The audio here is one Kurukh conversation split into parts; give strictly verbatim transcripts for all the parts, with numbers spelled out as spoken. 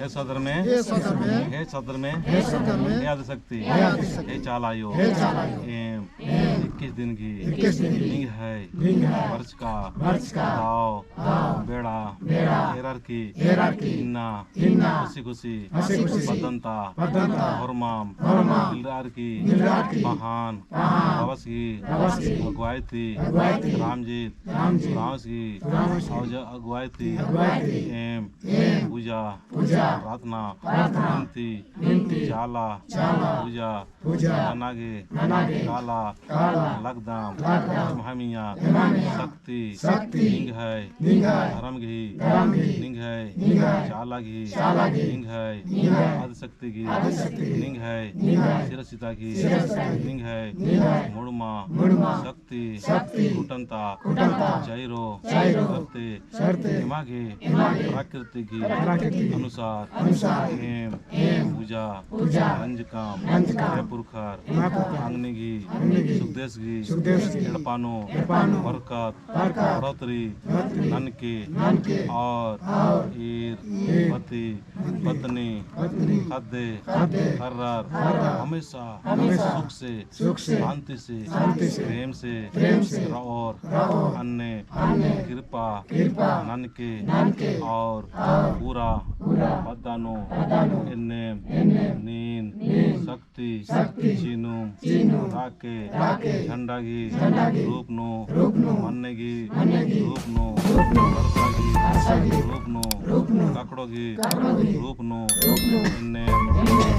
हे सदर में, हे सदर में, हे सदर में, हे सदर में, हे आदिशक्ति, हे आदिशक्ति, हे चाला आयो, हे चाला आयो, एम, एम, इक्कीस दिन गही, इक्कीस दिन गही, निंग्है, निंग्है, बरचका, बरचका, दव, दव, बेड़ा, बेड़ा, एरर की, एरर की, इन्ना, इन्ना, खुशी खुशी, हँसी खुशी, बदंता, बदंता, होरमाम, होरमाम, मिलरअर की, मिलरअर की, पहान, पहान, दवस गही, दवस गही, अगुवाई ती, अगुवाई ती, रामजीत, रामजीत, रावस गही, रावस गही, अगुवाई ती, अगुवाई ती, एम, एम, पूजा, पूजा, प्रार्थना, प्रार्थना, बिनती, बिनती, चाला, चाला, पूजा, पूजा, नना गे, नना गे, काला, काला, लगदम, लगदम, एम्है मइय्याँ, एम्है मइय्याँ, शक्ति, शक्ति, निंग्है, निंग्है, धरम गही, धरम गही, निंग्है, निंग्है, चाला गही, चाला गही, निंग्है, निंग्है, आदिशक्ति गही, आदिशक्ति गही, निंग्है, निंग्है, सिरसिता गही, सिरसिता गही, निंग्है, निंग्है, मुड़मा, मुड़मा, शक्ति, शक्ति, कुटंता, कुटंता, चैरो, चैरो, करते, सरते, एमा गे, एमा गे, प्राकृतिक गही, प्राकृतिक गही, अनुसार, अनुसार, एम, एम, पूजा, पूजा, नंजकम, नंजकम, हे पुरखर, हे पुरखर, अंगनी गही, अंगनी गही, सुखदेस गही, सुखदेस गही, एड़पा नू, एड़पा नू, बरकत, बरकत, बढ़ोतरी, बढ़ोतरी, ननके, ननके, और, और, ईर, ईर, पति, पत्नी, पत्नी, ख़द्दे, ख़द्दे, ख़र्रर, ख़र्रर, हमेशा, हमेशा, सुख से, सुख से, शांति से, शांति से, प्रेम से, प्रेम से, रओर, रओर, अन्ने, अन्ने, कृपा, कृपा, ननके, ननके, और, और, पूरा, पूरा, पद्दा नू, पद्दा नू, एन्ने, एन्ने, नीन, नीन, शक्ति, शक्ति, चिनुम, चिनुम, राके, राके, झंडा गही, झंडा गही, रूप नू, रूप नू, मन्ने गही, मन्ने गही, रूप नू, रूप नू, अरसा गही, अरसा गही, रूप नू, रूप नू, ककड़ो गही, ककड़ो गही, रूप नू, रूप नू, एन्ने, एन्ने,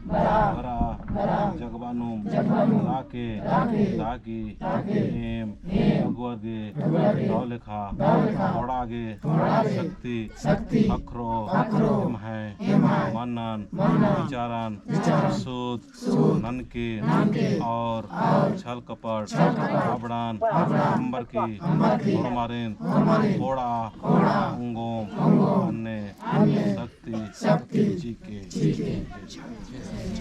बरआ, बरआ, बरआ, जगबआ नू, जगबआ नू, राके, राके, ताकि, ताकि, एम, एम, अगुवर गे, अगुवर गे, दव लेखा, दव लेखा, थोड़ा गे, थोड़ा गे, शक्ति, शक्ति, अखरो, अखरो, एम्है, एम्है, मनन, मनन, विचारन, विचारन, शुद्ध, शुद्ध, ननके, ननके, और, और, छल कपट, छल कपट, अबड़न, अबड़न, अम्बर की, अम्बर की, होरमारिन, होरमारिन, कोड़ा, कोड़ा, उंगोम, उंगोम, अन्ने, अन्ने, शक्ति, शक्ति, चिके, चिके।